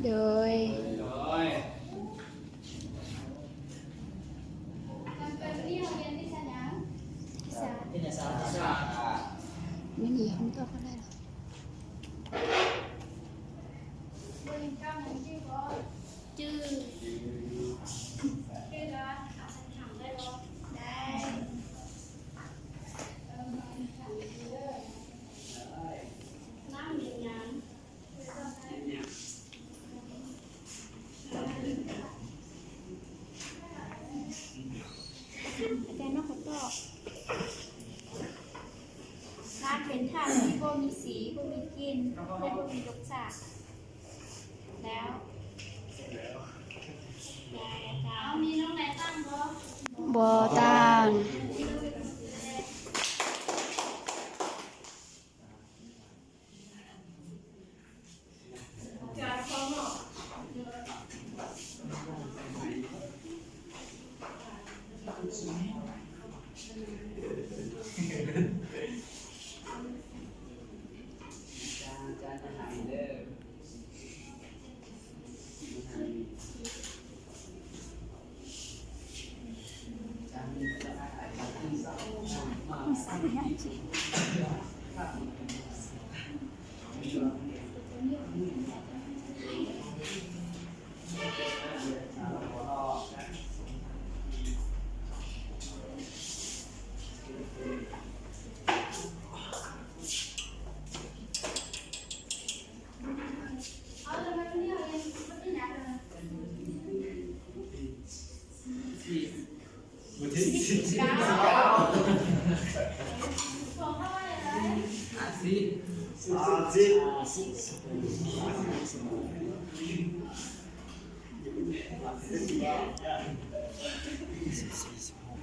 ໂດຍ ມື້ນີ້ຄຳຕອບເທົ່າໃດລະ? ຈື່ ຈື່ລະ ຖາມໄດ້ບໍ່? ໄດ້. ນ້ຳເປັນຫຍັງ? ອາຈານນອກ ຂໍຕອບ. ນ້ຳເປັນທາດທີ່ບໍ່ມີສີ, ບໍ່ມີກິ່ນ ແລະ ບໍ່ມີລົດຊາດ. ແລ້ວ ແລ້ວ ມີນ້ອງໃດຕັ້ງບໍ່? ບໍ່ຕັ້ງ.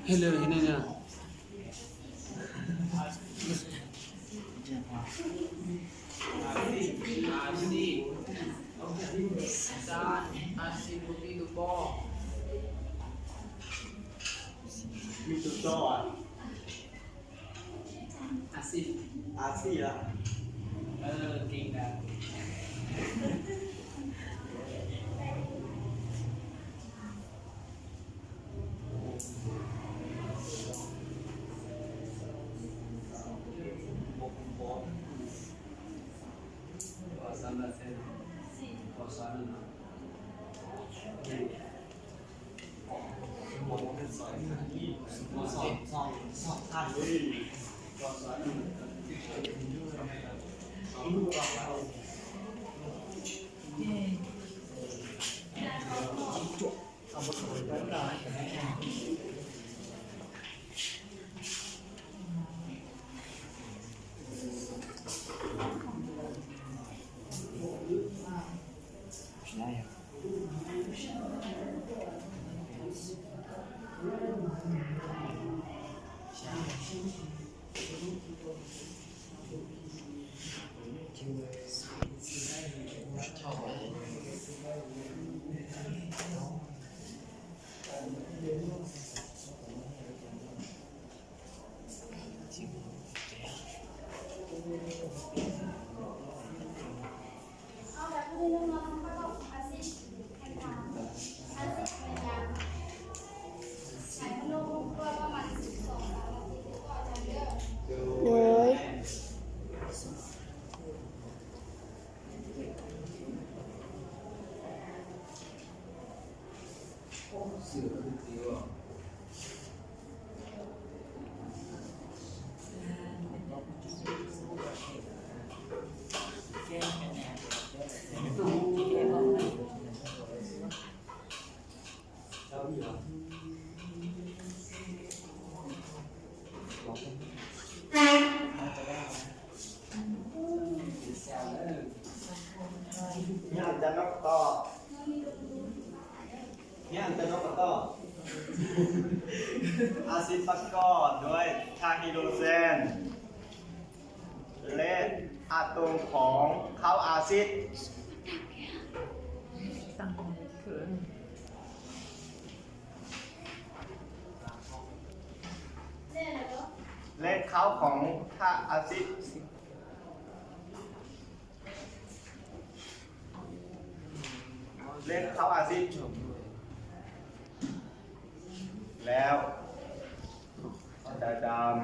ເຮັດເລີຍ ເຮັດແນ່. ອາຊີບ ອາຊີບ ອາຈານ ອາຊີບບໍ່ມີລູກບໍ່? ມີລູກບໍ່? ອາຊີບ ອາຊີບ ເອີ ເກັ່ງນະ. ຍາດຈະນົກຕໍ່ ຍາດຈະນົກຕໍ່ ອາຊິດປະກອບດ້ວຍທາງຮີໂດຣເຈນ ແລະ ອາໂຕຂອງເຄົ້າອາຊິດ ແລະ ເຄົ້າຂອງທາດອາຊິດ ເລນເຂົ້າອາຊິດ ແລ້ວຈະດຳ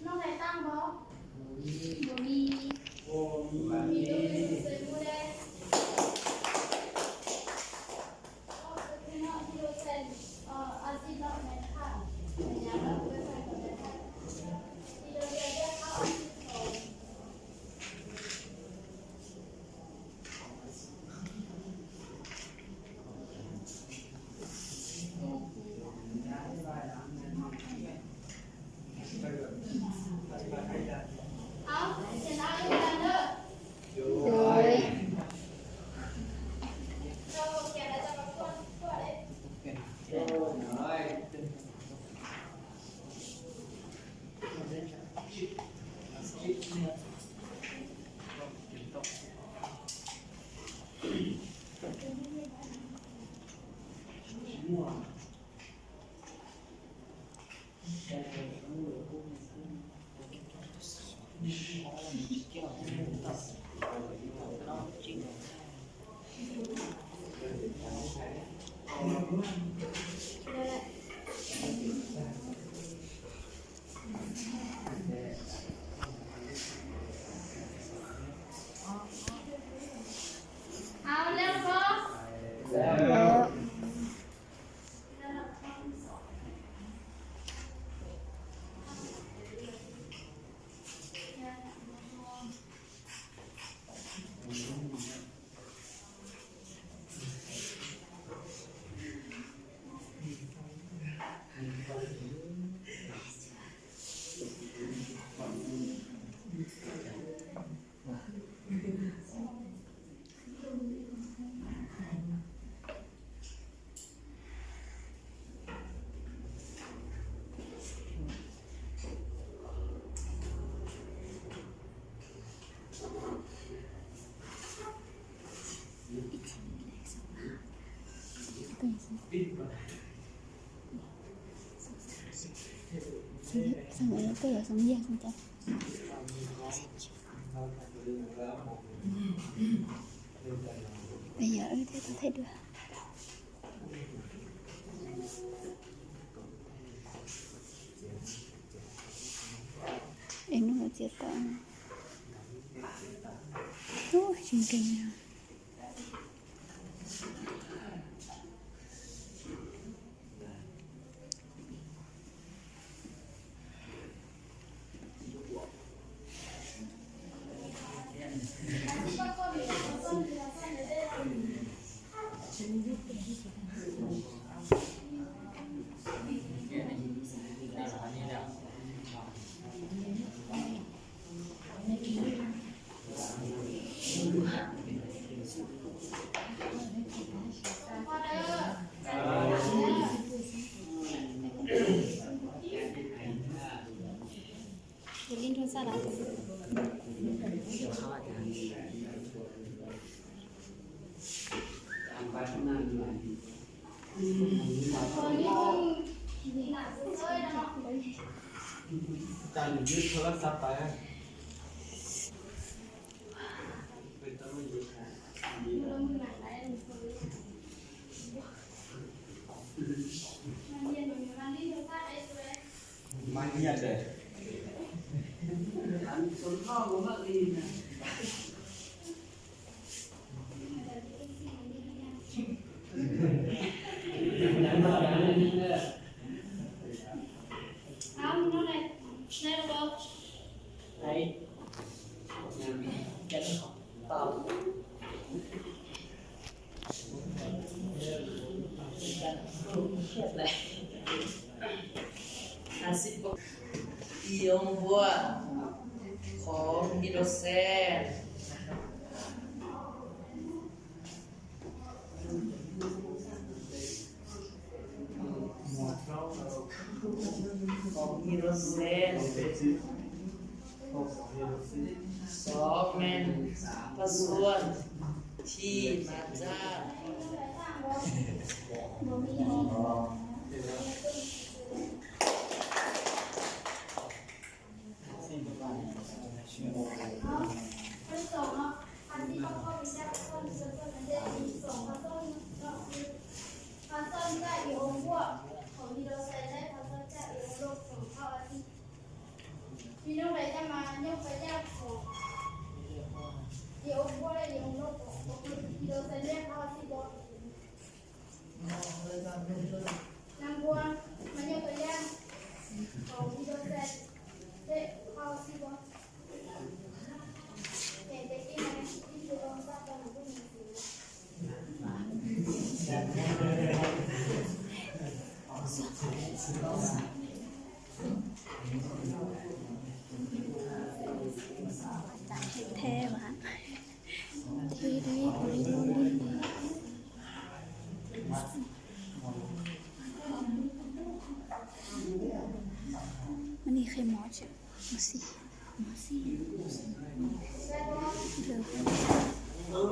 ນ້ອງໄດ້ຕັ້ງບໍ່? ບໍ່ມີ ບໍ່ມີ ບໍ່ມີ ບໍ່ມີ ໂດຍ ເອົາແລ້ວບໍ່? ແລ້ວ. 哎呀，哎，太，太，太多。 哎，那我知道了。哦，真的呀。 ຢ່າຫຼິ້ນໂທລະສັບຫຼາຍ. ຈານຍຶດໂທລະສັບໄປ. ມາຮຽນເດີ. ອັນສົນເຂົ້າບໍ່ມັກດີນະ. ກັນຕອບ ຫ້າສິບ ອີອົງບົວ ຂອງຮີໂດແຊນ ຂອງຮີໂດແຊນ ສອງແມ່ນພະຊວນທີ່ມາຈາກ ນາງບົວ ມາຍົກຕົວຢ່າງຂອງຮີໂດແຊນ ເລະ ເຮົາຊິບໍ່ເຫັນແຕ່ກິນ ກິນຢູ່ໂຮງສັດຕອນບຸນ. ແທ້ວ່າ ເທເດ້ ບໍ່ໄດ້ລໍຫຼິ້ນເດ້. ອັນນີ້ຄືໝໍ ໝໍຊີ ໝໍຊີ ເດີ.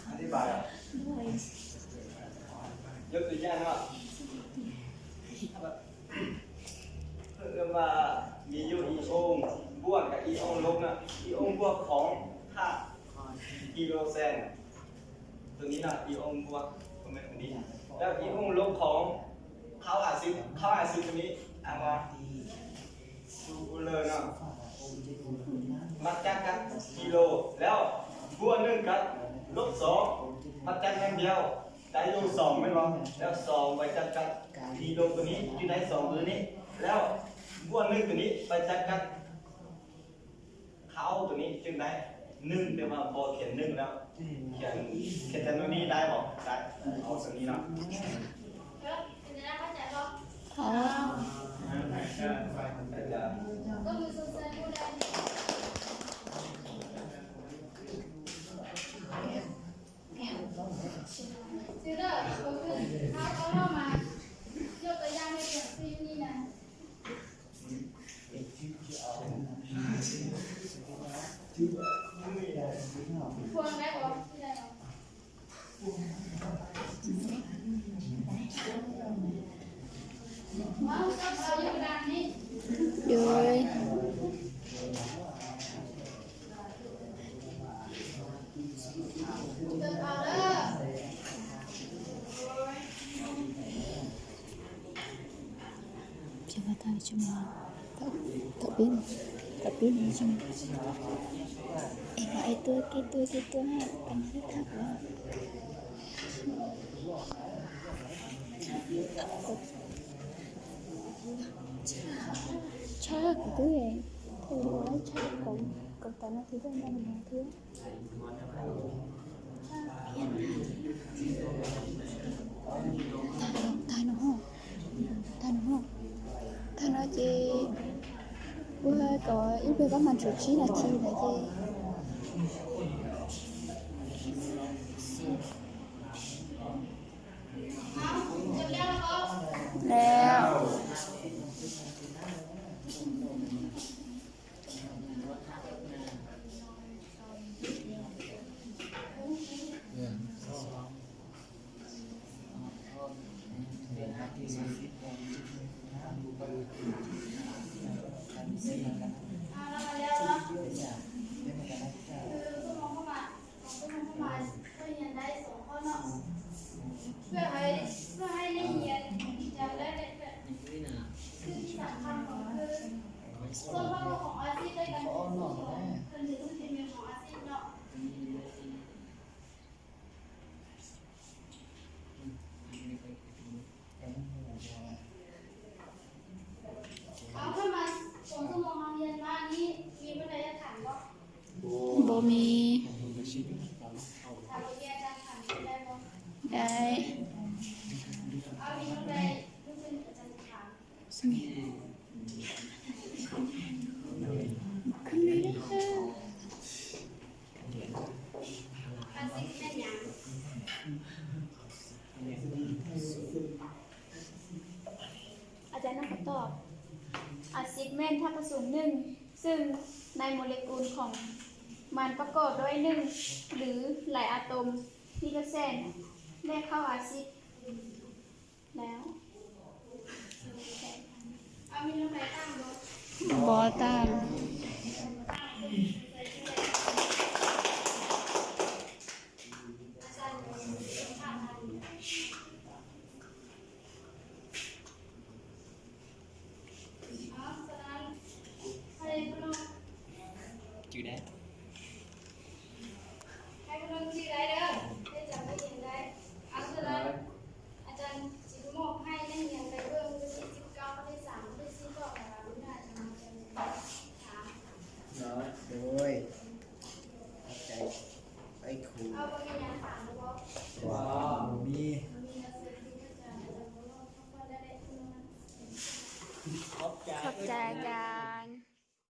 ອະທິບາຍອະ ຍົກຕົວຢ່າງເນາະ ເອີ້ນວ່າມີຢູ່ອີອົງບວກກັບອີອົງລົບນະ ອີອົງບວກຂອງທາດຮີໂດຣເຊນ ຕົວນີ້ນະ ອີອົງບວກ ບໍ່ແມ່ນຕົວນີ້ ແລ້ວອີອົງລົບຂອງ ເຂົ້າຫາຊິບ ເຂົ້າຫາຊິບຕົວນີ້ ອ່ານວ່າ ຊູເລີເນາະ ມັດຈັກກັບຮີໂດຣ ແລ້ວບວກໜຶ່ງກັບລົບສອງ ມັດຈັກຢ່າງດຽວ ໄດ້ຢູ່ສອງແມ່ນບໍ່? ແລ້ວສອງໄປຈັກກັບຮີໂດຣຕົວນີ້ ຈຶ່ງໄດ້ສອງຕົວນີ້ ແລ້ວບວກໜຶ່ງຕົວນີ້ໄປຈັກກັບ ເຂົ້າຕົວນີ້ຈຶ່ງໄດ້ໜຶ່ງ ແຕ່ວ່າບໍ່ຂຽນໜຶ່ງແລ້ວ ຂຽນ ຂຽນແຕ່ຕົວນີ້ໄດ້ບໍ່? ໄດ້ ເອົາຕົວນີ້ເນາະ. ອໍ ໂດຍ Coba tahu cuma tak tak bin tak bin cuma. Eh, itu gitu gitu ha, kan tak apa. Cha ku tu eh. Ko cha ko ko ta na ti da na na ti. ຕາຍແລ້ວ ຕາຍແລ້ວ ຕາຍແລ້ວເຈ້. ເອີ ກໍອີກປະມານສິບສີ່ນາທີແລ້ວເຈ້. ແລ້ວ ເພື່ອໃຫ້ ເພື່ອໃຫ້ໄດ້ຮຽນຈຳໄດ້ ແລະ ຄືທີ່ສຳຄັນກໍຄື ສ່ວນປະກອບຂອງອາຊີບໄດ້ການເປັນຜູ້ສອນ ເພິ່ນຖືວ່າເປັນແມ່ຂອງອາຊີບເນາະ. ເອົາ ເຂົ້າມາສອງຊົ່ວໂມງເຮົາຮຽນມານີ້ ມີຜູ້ໃດຢາກຖາມບໍ່? ບໍ່ມີ. ຖ້າບໍ່ມີ ອາຈານຖາມໄດ້ບໍ່? ໄດ້. ເອົາ ມີຜູ້ໃດ ລູກເພິ່ນອາຈານຖາມ. ອາຈານນຳຄຳຕອບ ອາຊິດແມ່ນທາດປະສົມໜຶ່ງ ຊຶ່ງໃນໂມເລກຸນຂອງມັນປະກອບດ້ວຍໜຶ່ງ ຫຼື ຫຼາຍອາໂຕມທີ່ຈະແຊນ ແລະ ເຂົ້າອາຊິດ. ແລ້ວ ບໍ່ຕ່າງ.